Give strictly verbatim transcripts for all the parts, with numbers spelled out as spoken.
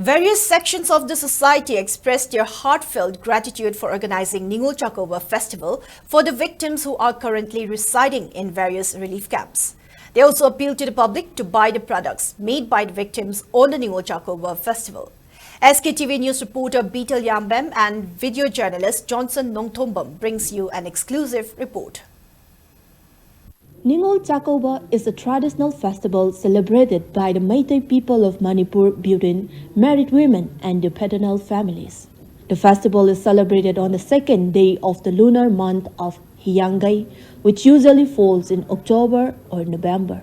Various sections of the society expressed their heartfelt gratitude for organizing Ningol Chakouba Festival for the victims who are currently residing in various relief camps. They also appealed to the public to buy the products made by the victims on the Ningol Chakouba Festival. S K T V news reporter Beetle Yambem and video journalist Johnson Nongthombam brings you an exclusive report. Ningol Chakouba is a traditional festival celebrated by the Meitei people of Manipur, Biren, married women, and their paternal families. The festival is celebrated on the second day of the lunar month of Hiyangei, which usually falls in October or November.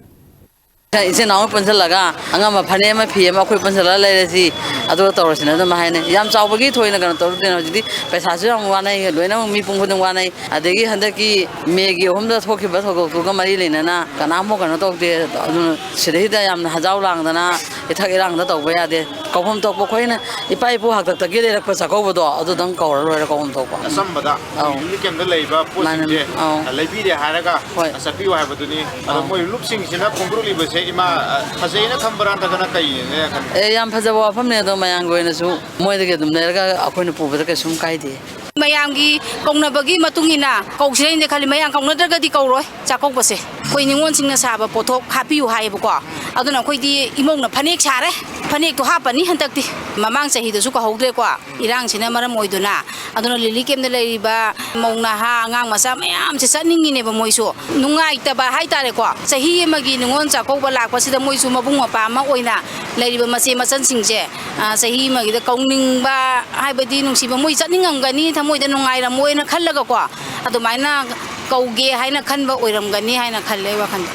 ꯏꯆꯤꯟ ꯏꯅꯥꯎ ꯄꯨꯟꯁꯤꯜꯂꯒ ꯑꯉꯝꯕ ꯐꯅꯦꯛ ꯑꯃ ꯐꯤ ꯑꯃ ꯑꯩꯈꯣꯏ ꯄꯨꯟꯁꯤꯜꯂꯒ ꯂꯩꯔꯁꯤ, ꯑꯗꯨꯒ ꯇꯧꯔꯁꯤꯅ ꯑꯗꯨꯝ ꯍꯥꯏꯅꯩ꯫ ꯌꯥꯝ ꯆꯥꯎꯕꯒꯤ ꯊꯣꯏꯅ ꯀꯩꯅꯣ ꯇꯧꯗꯦꯅ꯫ ꯍꯧꯖꯤꯛꯇꯤ ꯄꯩꯁꯥꯁꯨ ꯌꯥꯝ ꯋꯥꯅꯩ, ꯂꯣꯏꯅꯃꯛ ꯃꯤꯄꯨꯝ ꯈꯨꯗꯤꯡ ꯋꯥꯅꯩ꯫ ꯑꯗꯒꯤ ꯍꯟꯗꯛꯀꯤ ꯃꯦꯒꯤ ꯑꯍꯨꯝꯗ ꯊꯣꯛꯈꯤꯕ ꯊꯧꯗꯣꯛꯇꯨꯒ ꯃꯔꯤ ꯂꯩꯅꯅ ꯀꯅꯥꯝꯐꯥꯎ ꯀꯩꯅꯣ ꯇꯧꯗꯦ꯫ ꯑꯗꯨꯅ ꯁꯤꯗꯩꯗ ꯌꯥꯝꯅ ꯍꯖꯥꯎ ꯂꯥꯡꯗꯅ ꯏꯊꯛ ꯏꯔꯥꯡꯗ ꯇꯧꯕ ꯌꯥꯗꯦ꯫ ꯀꯧꯐꯝ ꯊꯣꯛꯄ ꯑꯩꯈꯣꯏꯅ ꯏꯄꯥ ꯏꯄꯨ ꯍꯥꯛꯇꯛꯇꯒꯤ ꯂꯩꯔꯛꯄ ꯆꯥꯛꯀꯧꯕꯗꯣ ꯑꯗꯨꯗꯪ ꯀꯧꯔ ꯂꯣꯏꯔꯦ ꯀꯧꯐꯝ ꯊꯣꯛꯄ꯫ ꯑꯆꯝꯕꯗ ꯑꯧ꯫ ꯔꯤꯂꯤꯐ ꯀꯦꯝꯞꯇ ꯂꯩꯕ ꯃꯥꯅꯦ, ꯄꯣꯠꯁꯤꯡꯁꯦ ꯑꯧ꯫ ꯂꯩꯕꯤꯔꯦ ꯍꯥꯏꯔꯒ ꯍꯣꯏ꯫ ꯆꯠꯄꯤꯌꯨ ꯍꯥꯏꯕꯗꯨꯅꯤ꯫ ꯑꯗꯣ ꯑꯧ꯫ ꯃꯣꯏ ꯂꯨꯞꯁꯤꯡꯁꯤꯅ ꯐꯣꯡꯗꯣꯔꯛꯂꯤꯕꯁꯦ ꯏꯃꯥ, ꯑ, ꯐꯖꯩꯅ ꯈꯟꯕ꯭ꯔꯥ ꯅꯠꯇ꯭ꯔꯒꯅ ꯀꯩꯅꯦ ꯈꯟꯕ꯭ꯔꯥ? ꯑꯦ, ꯌꯥꯝ ꯐꯖꯕ ꯋꯥꯐꯝꯅꯦ꯫ ꯑꯗꯣ ꯃꯌꯥꯝꯒꯤ ꯑꯣꯏꯅꯁꯨ ꯃꯣꯏꯗꯒꯤ ꯑꯗꯨꯝ ꯂꯩꯔꯒ ꯑꯩꯈꯣꯏꯅ ꯄꯨꯕꯗ ꯀꯩꯁꯨꯝ ꯀꯥꯏꯗꯦ꯫ ꯃꯌꯥꯝꯒꯤ ꯀꯧꯅꯕꯒꯤ ꯃꯇꯨꯡ ꯏꯟꯅ ꯀꯧꯁꯤꯔꯅꯗꯤ ꯈꯜꯂꯤ꯫ ꯃꯌꯥꯝ ꯀꯧꯅꯗ꯭ꯔꯒꯗꯤ ꯀꯧꯔꯣꯏ ꯆꯥꯛꯀꯧꯕꯁꯦ꯫ ꯑꯩꯈꯣꯏ ꯅꯤꯉꯣꯜꯁꯤꯡꯅ ꯁꯥꯕ ꯄꯣꯠꯊꯣꯛ ꯍꯥꯞꯄꯤꯌꯨ ꯍꯥꯏꯌꯦꯕꯀꯣ꯫ ꯑꯗꯨꯅ ꯑꯩꯈꯣꯏꯗꯤ ꯏꯃꯧꯅ ꯐꯅꯦꯛ ꯁꯥꯔꯦ, ꯐꯅꯦꯛꯇꯣ ꯍꯥꯞꯄꯅꯤ ꯍꯟꯗꯛꯇꯤ꯫ ꯃꯃꯥꯡ ꯆꯍꯤꯗꯁꯨ ꯀꯧꯍꯧꯗ꯭ꯔꯦꯀꯣ, ꯏꯔꯥꯡꯁꯤꯅ ꯃꯔꯝ ꯑꯣꯏꯗꯨꯅ꯫ ꯑꯗꯨꯅ ꯂꯤꯂꯤ ꯀꯦꯝꯞꯇ ꯂꯩꯔꯤꯕ ꯃꯧ ꯅꯍꯥ, ꯑꯉꯥꯡ ꯃꯆꯥ ꯃꯌꯥꯝꯁꯦ ꯆꯠꯅꯤꯡꯉꯤꯅꯦꯕ ꯃꯣꯏꯁꯨ꯫ ꯅꯨꯡꯉꯥꯏꯇꯕ ꯍꯥꯏꯇꯥꯔꯦꯀꯣ, ꯆꯍꯤ ꯑꯃꯒꯤ ꯅꯤꯉꯣꯜ ꯆꯥꯛꯀꯧꯕ ꯂꯥꯛꯄꯁꯤꯗ ꯃꯣꯏꯁꯨ ꯃꯕꯨꯡ ꯃꯧꯄ꯭ꯋꯥ ꯑꯃ ꯑꯣꯏꯅ ꯂꯩꯔꯤꯕ ꯃꯆꯦ ꯃꯆꯟꯁꯤꯡꯁꯦ, ꯑ, ꯆꯍꯤ ꯑꯃꯒꯤꯗ ꯀꯧꯅꯤꯡꯕ ꯍꯥꯏꯕꯗꯤ ꯅꯨꯡꯁꯤꯕ, ꯃꯣꯏ ꯆꯠꯅꯤꯡꯉꯝꯒꯅꯤ, ꯊꯃꯣꯏꯗ ꯅꯨꯡꯉꯥꯏꯔꯝꯃꯣꯏꯅ ꯈꯜꯂꯒꯀꯣ, ꯑꯗꯨꯃꯥꯏꯅ ꯀꯧꯒꯦ ꯍꯥꯏꯅ ꯈꯟꯕ ꯑꯣꯏꯔꯝꯒꯅꯤ ꯍꯥꯏꯅ ꯈꯜꯂꯦ ꯑꯩ ꯋꯥꯈꯜꯗ꯫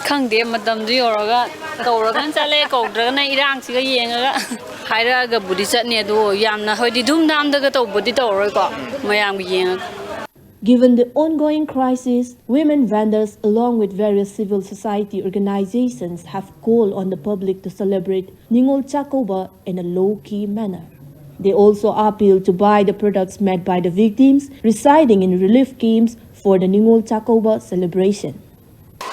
ꯈꯪꯗꯦ, ꯃꯇꯝꯗꯨ ꯌꯧꯔꯒ ꯀꯧꯔꯒꯅ ꯆꯠꯂꯦ, ꯀꯧꯗ꯭ꯔꯒꯅ ꯏꯔꯥꯡꯁꯤꯒ ꯌꯦꯡꯉꯒ ꯍꯥꯏꯔꯛꯑꯒꯕꯨꯗꯤ ꯆꯠꯅꯤ꯫ ꯑꯗꯣ ꯌꯥꯝꯅ ꯍꯥꯏꯗꯤ ꯙꯨꯝ ꯙꯥꯝꯗꯒ ꯇꯧꯕꯗꯤ ꯇꯧꯔꯔꯣꯏꯀꯣ, ꯃꯌꯥꯝꯒꯤ ꯌꯦꯡꯉꯒ꯫ Given the ongoing crisis, women vendors, along with various civil society organizations, have called on the public to celebrate Ningol Chakouba in a low key manner. They also appeal to buy the products made by the victims residing in relief camps for the Ningol Chakouba celebration.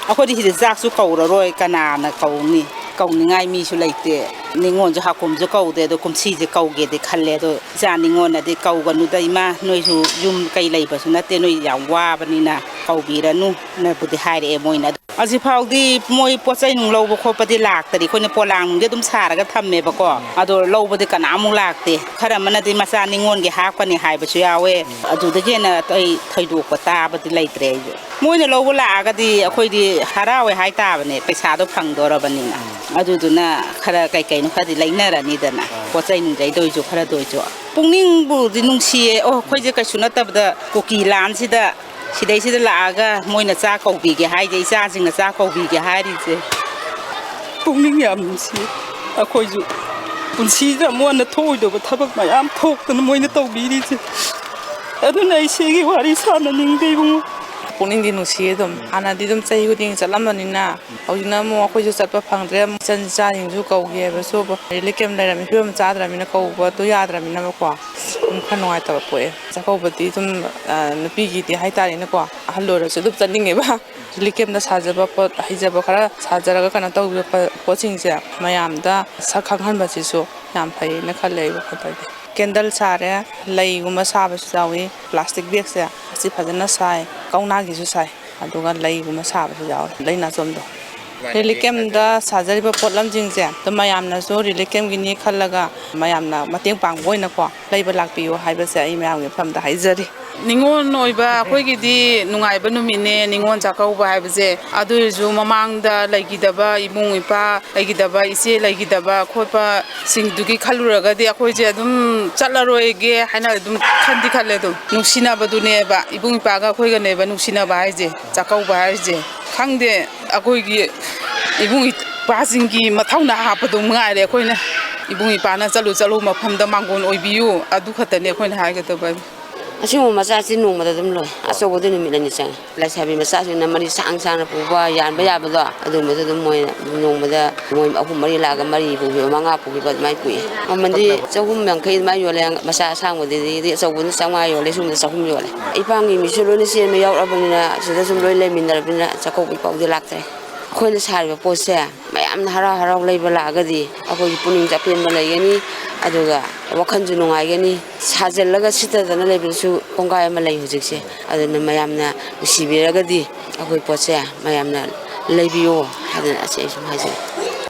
ꯑꯩꯈꯣꯏꯗꯤ ꯁꯤꯗ ꯆꯥꯛꯁꯨ ꯀꯧꯔꯔꯣꯏ, ꯀꯅꯥꯅ ꯀꯧꯅꯤ? ꯀꯧꯅꯤꯡꯉꯥꯏ ꯃꯤꯁꯨ ꯂꯩꯇꯦ꯫ ꯅꯤꯉꯣꯜꯁꯨ ꯍꯥꯀꯨꯝꯁꯨ ꯀꯧꯗꯦ꯫ ꯑꯗꯣ ꯀꯨꯝꯁꯤꯁꯦ ꯀꯧꯒꯦꯗꯤ ꯈꯜꯂꯦ꯫ ꯑꯗꯣ ꯏꯆꯥ ꯅꯤꯉꯣꯜꯅꯗꯤ "ꯀꯧꯒꯅꯨꯗ ꯏꯃꯥ, ꯅꯣꯏꯁꯨ ꯌꯨꯝ ꯀꯩ ꯂꯩꯕꯁꯨ ꯅꯠꯇꯦ, ꯅꯣꯏ ꯌꯥꯝ ꯋꯥꯕꯅꯤꯅ ꯀꯧꯕꯤꯔꯅꯨꯅꯕꯨꯗꯤ ꯍꯥꯏꯔꯛꯑꯦ ꯃꯣꯏꯅ꯫ ꯑꯗꯣ ꯍꯧꯖꯤꯛꯐꯥꯎꯗꯤ ꯃꯣꯏ ꯄꯣꯠ ꯆꯩ ꯅꯨꯡ ꯂꯧꯕ ꯈꯣꯠꯄꯗꯤ ꯂꯥꯛꯇꯔꯤ꯫ ꯑꯩꯈꯣꯏꯅ ꯄꯣꯂꯥꯡ ꯅꯨꯡꯗꯤ ꯑꯗꯨꯝ ꯁꯥꯔꯒ ꯊꯝꯃꯦꯕꯀꯣ꯫ ꯑꯗꯣ ꯂꯧꯕꯗꯤ ꯀꯅꯥꯃꯨꯛ ꯂꯥꯛꯇꯦ꯫ ꯈꯔ ꯑꯃꯅꯗꯤ ꯃꯆꯥ ꯅꯤꯉꯣꯜꯒꯤ ꯍꯥꯞꯀꯅꯤ ꯍꯥꯏꯕꯁꯨ ꯌꯥꯎꯋꯦ꯫ ꯑꯗꯨꯗꯒꯤ ꯍꯦꯟꯅ ꯑꯇꯩ ꯊꯣꯏꯗꯣꯛꯄ ꯇꯥꯕꯗꯤ ꯂꯩꯇ꯭ꯔꯦ ꯑꯩꯁꯨ꯫ ꯃꯣꯏꯅ ꯂꯧꯕ ꯂꯥꯛꯑꯒꯗꯤ ꯑꯩꯈꯣꯏꯗꯤ ꯍꯔꯥꯎꯋꯦ ꯍꯥꯏꯇꯥꯕꯅꯦ, ꯄꯩꯁꯥꯗꯣ ꯐꯪꯗꯣꯔꯕꯅꯤꯅ꯫ ꯑꯗꯨꯗꯨꯅ ꯈꯔ ꯀꯩ ꯀꯩꯅꯣ ꯈꯔꯗꯤ ꯂꯩꯅꯔꯅꯤꯗꯅ, ꯄꯣꯠ ꯆꯩ ꯅꯨꯡꯆꯩꯗ ꯑꯣꯏꯁꯨ ꯈꯔꯗ ꯑꯣꯏꯁꯨ꯫ ꯄꯨꯛꯅꯤꯡꯕꯨꯗꯤ ꯅꯨꯡꯁꯤꯌꯦ꯫ ꯑꯣ, ꯑꯩꯈꯣꯏꯁꯦ ꯀꯩꯁꯨ ꯅꯠꯇꯕꯗ ꯀꯨꯀꯤ ꯂꯥꯟꯁꯤꯗ ꯁꯤꯗꯩꯁꯤꯗ ꯂꯥꯛꯑꯒ ꯃꯣꯏꯅ ꯆꯥꯛ ꯀꯧꯕꯤꯒꯦ ꯍꯥꯏꯁꯦ, ꯏꯆꯥꯁꯤꯡꯅ ꯆꯥꯛ ꯀꯧꯕꯤꯒꯦ ꯍꯥꯏꯔꯤꯁꯦ꯫ ꯄꯨꯛꯅꯤꯡ ꯌꯥꯝ ꯅꯨꯡꯁꯤ꯫ ꯑꯩꯈꯣꯏꯁꯨ ꯄꯨꯟꯁꯤꯗ ꯑꯃꯨꯛ ꯍꯟꯅ ꯊꯣꯛꯑꯣꯏꯗꯕ ꯊꯕꯛ ꯃꯌꯥꯝ ꯊꯣꯛꯇꯅ ꯃꯣꯏꯅ ꯇꯧꯕꯤꯔꯤꯁꯦ꯫ ꯑꯗꯨꯅ ꯑꯩ ꯁꯤꯒꯤ ꯋꯥꯔꯤ ꯁꯥꯟꯅꯅꯤꯡꯗꯦ, ꯏꯕꯨꯡꯉꯣ꯫ ꯄꯨꯛꯅꯤꯡꯗꯤ ꯅꯨꯡꯁꯤꯌꯦ ꯑꯗꯨꯝ꯫ ꯍꯥꯟꯅꯗꯤ ꯑꯗꯨꯝ ꯆꯍꯤ ꯈꯨꯗꯤꯡꯒꯤ ꯆꯠꯂꯝꯕꯅꯤꯅ, ꯍꯧꯖꯤꯛꯅ ꯑꯃꯨꯛ ꯑꯩꯈꯣꯏꯁꯨ ꯆꯠꯄ ꯐꯪꯗ꯭ꯔꯦ꯫ ꯏꯆꯟ ꯏꯆꯥꯁꯤꯡꯁꯨ ꯀꯧꯒꯦ ꯍꯥꯏꯕꯁꯨ ꯔꯤꯂꯤꯐ ꯀꯦꯝꯞ ꯂꯩꯔꯝꯃꯤ, ꯐꯤꯕꯝ ꯆꯥꯗ꯭ꯔꯃꯤꯅ ꯀꯧꯕꯗꯣ ꯌꯥꯗ꯭ꯔꯃꯤꯅꯀꯣ꯫ ꯑꯗꯨꯝ ꯈꯔ ꯅꯨꯡꯉꯥꯏꯇꯕ ꯄꯣꯛꯑꯦ꯫ ꯆꯥꯛꯀꯧꯕꯗꯤ ꯑꯗꯨꯝ, ꯑ, ꯅꯨꯄꯤꯒꯤꯗꯤ ꯍꯥꯏꯇꯥꯔꯦꯅꯦꯀꯣ, ꯑꯍꯜ ꯑꯣꯏꯔꯁꯨ ꯑꯗꯨꯝ ꯆꯠꯅꯤꯡꯉꯦꯕ꯫ ꯔꯤꯂꯤꯐ ꯀꯦꯝꯞꯇ ꯁꯥꯖꯕ ꯄꯣꯠ, ꯍꯩꯖꯕ ꯈꯔ ꯁꯥꯖꯔꯒ ꯀꯩꯅꯣ ꯇꯧꯕ ꯄꯣꯠꯁꯤꯡꯁꯦ ꯃꯌꯥꯝꯗ ꯁꯛ ꯈꯪꯍꯟꯕꯁꯤꯁꯨ ꯌꯥꯝ ꯐꯩꯅ ꯈꯜꯂꯦ ꯑꯩ ꯋꯥꯈꯜꯗꯗꯤ꯫ ꯀꯦꯟꯗꯜ ꯁꯥꯔꯦ, ꯂꯩꯒꯨꯝꯕ ꯁꯥꯕꯁꯨ ꯌꯥꯎꯏ, ꯄ꯭ꯂꯥꯁꯇꯤꯛ ꯕꯦꯒꯁꯦ ꯑꯁꯤ ꯐꯖꯅ ꯁꯥꯏ, ꯀꯧꯅꯥꯒꯤꯁꯨ ꯁꯥꯏ, ꯑꯗꯨꯒ ꯂꯩꯒꯨꯝꯕ ꯁꯥꯕꯁꯨ ꯌꯥꯎꯏ, ꯂꯩ ꯅꯥꯆꯣꯝꯗꯣ꯫ ꯔꯤꯂꯤꯐ ꯀꯦꯝꯞꯇ ꯁꯥꯖꯔꯤꯕ ꯄꯣꯠꯂꯝꯁꯤꯡꯁꯦ ꯑꯗꯨꯝ ꯃꯌꯥꯝꯅꯁꯨ ꯔꯤꯂꯤꯐ ꯀꯦꯝꯞꯀꯤꯅꯤ ꯈꯜꯂꯒ ꯃꯌꯥꯝꯅ ꯃꯇꯦꯡ ꯄꯥꯡꯕ ꯑꯣꯏꯅꯀꯣ ꯂꯩꯕ ꯂꯥꯛꯄꯤꯌꯨ ꯍꯥꯏꯕꯁꯦ ꯑꯩ ꯃꯌꯥꯝꯒꯤ ꯃꯐꯝꯗ ꯍꯥꯏꯖꯔꯤ꯫ ꯅꯤꯉꯣꯜ ꯑꯣꯏꯕ ꯑꯩꯈꯣꯏꯒꯤꯗꯤ ꯅꯨꯡꯉꯥꯏꯕ ꯅꯨꯃꯤꯠꯅꯦ ꯅꯤꯉꯣꯜ ꯆꯥꯛꯀꯧꯕ ꯍꯥꯏꯕꯁꯦ꯫ ꯑꯗꯨ ꯑꯣꯏꯔꯁꯨ ꯃꯃꯥꯡꯗ ꯂꯩꯈꯤꯗꯕ ꯏꯕꯨꯡ ꯏꯄ꯭ꯋꯥ, ꯂꯩꯈꯤꯗꯕ ꯏꯆꯦ ꯂꯩꯈꯤꯗꯕ ꯈꯣꯠꯄꯁꯤꯡꯗꯨꯒꯤ ꯈꯜꯂꯨꯔꯒꯗꯤ ꯑꯩꯈꯣꯏꯁꯦ ꯑꯗꯨꯝ ꯆꯠꯂꯔꯣꯏꯒꯦ ꯍꯥꯏꯅ ꯑꯗꯨꯝ ꯈꯟꯗꯤ ꯈꯜꯂꯦ꯫ ꯑꯗꯨꯝ ꯅꯨꯡꯁꯤꯅꯕꯗꯨꯅꯦꯕ ꯏꯕꯨꯡ ꯏꯄ꯭ꯋꯥꯒ ꯑꯩꯈꯣꯏꯒꯅꯦꯕ ꯅꯨꯡꯁꯤꯅꯕ ꯍꯥꯏꯁꯦ, ꯆꯥꯛꯀꯧꯕ ꯍꯥꯏꯁꯦ꯫ ꯈꯪꯗꯦ, ꯑꯩꯈꯣꯏꯒꯤ ꯏꯕꯨꯡ ꯏꯄ꯭ꯋꯥꯁꯤꯡꯒꯤ ꯃꯊꯧꯅꯥ ꯍꯥꯞꯄꯗꯣ ꯉꯥꯏꯔꯦ ꯑꯩꯈꯣꯏꯅ꯫ ꯏꯕꯨꯡ ꯏꯄ꯭ꯋꯥꯅ ꯆꯠꯂꯨ ꯆꯠꯂꯨ ꯃꯐꯝꯗ ꯃꯥꯡꯒꯣꯟ ꯑꯣꯏꯕꯤꯌꯨ, ꯑꯗꯨ ꯈꯛꯇꯅꯦ ꯑꯩꯈꯣꯏꯅ ꯍꯥꯏꯒꯗꯕ꯫ ꯑꯁꯤꯒꯨꯝꯕ ꯃꯆꯥꯁꯤ ꯅꯣꯡꯃꯗ ꯑꯗꯨꯝ ꯂꯣꯏ꯫ ꯑꯆꯧꯕꯗꯤ ꯅꯨꯃꯤꯠ ꯑꯅꯤ ꯆꯪꯉꯤ꯫ ꯂꯩꯁꯥꯕꯤ ꯃꯆꯥꯁꯤꯡꯅ ꯃꯔꯤ ꯁꯥꯡ ꯁꯥꯡꯅ ꯄꯨꯕ, ꯌꯥꯟꯕ ꯌꯥꯕꯗꯣ, ꯑꯗꯨꯝꯕꯗ ꯑꯗꯨꯝ ꯃꯣꯏꯅ ꯅꯣꯡꯃꯗ ꯃꯣꯏ ꯑꯍꯨꯝ ꯃꯔꯤ ꯂꯥꯛꯑꯒ ꯃꯔꯤ ꯄꯨꯈꯤꯕ, ꯃꯉꯥ ꯄꯨꯈꯤꯕ ꯑꯗꯨꯃꯥꯏꯅ ꯄꯨꯏ꯫ ꯃꯃꯟꯗꯤ ꯆꯍꯨꯝ ꯌꯥꯡꯈꯩ ꯑꯗꯨꯃꯥꯏꯅ ꯌꯣꯜꯂꯦ꯫ ꯃꯆꯥ ꯑꯁꯥꯡꯕꯗꯗꯤ ꯑꯆꯧꯕꯗꯨꯅ ꯆꯥꯝꯃꯉꯥ ꯌꯣꯜꯂꯦ, ꯁꯨꯝꯕꯗ ꯆꯍꯨꯝ ꯌꯣꯜꯂꯦ꯫ ꯏꯄꯥꯝꯒꯤ ꯃꯤꯁꯨ ꯂꯣꯏꯅ ꯆꯦꯟꯕ ꯌꯥꯎꯔꯛꯑꯕꯅꯤꯅ ꯁꯤꯗ ꯁꯨꯝ ꯂꯣꯏ ꯂꯩꯃꯤꯟꯅꯔꯕꯅꯤꯅ ꯆꯥꯛꯀꯧꯕꯒꯤ ꯄꯥꯎꯗꯤ ꯂꯥꯛꯇ꯭ꯔꯦ꯫ ꯑꯩꯈꯣꯏꯅ ꯁꯥꯔꯤꯕ ꯄꯣꯠꯁꯦ ꯃꯌꯥꯝꯅ ꯍꯔꯥꯎ ꯍꯔꯥꯎ ꯂꯩꯕ ꯂꯥꯛꯑꯒꯗꯤ ꯑꯩꯈꯣꯏꯒꯤ ꯄꯨꯛꯅꯤꯡꯁꯨ ꯑꯄꯦꯟꯕ ꯂꯩꯒꯅꯤ, ꯑꯗꯨꯒ ꯋꯥꯈꯜꯁꯨ ꯅꯨꯡꯉꯥꯏꯒꯅꯤ꯫ ꯁꯥꯖꯤꯜꯂꯒ ꯁꯤꯠꯇꯗꯅ ꯂꯩꯕꯗꯁꯨ ꯀꯣꯡꯒꯥꯏ ꯑꯃ ꯂꯩ ꯍꯧꯖꯤꯛꯁꯦ꯫ ꯑꯗꯨꯅ ꯃꯌꯥꯝꯅ ꯅꯨꯡꯁꯤꯕꯤꯔꯒꯗꯤ ꯑꯩꯈꯣꯏ ꯄꯣꯠꯁꯦ ꯃꯌꯥꯝꯅ ꯂꯩꯕꯤꯌꯣ ꯍꯥꯏꯗꯅ ꯑꯁꯤ ꯑꯩ ꯁꯨꯝ ꯍꯥꯏꯖꯒꯦ꯫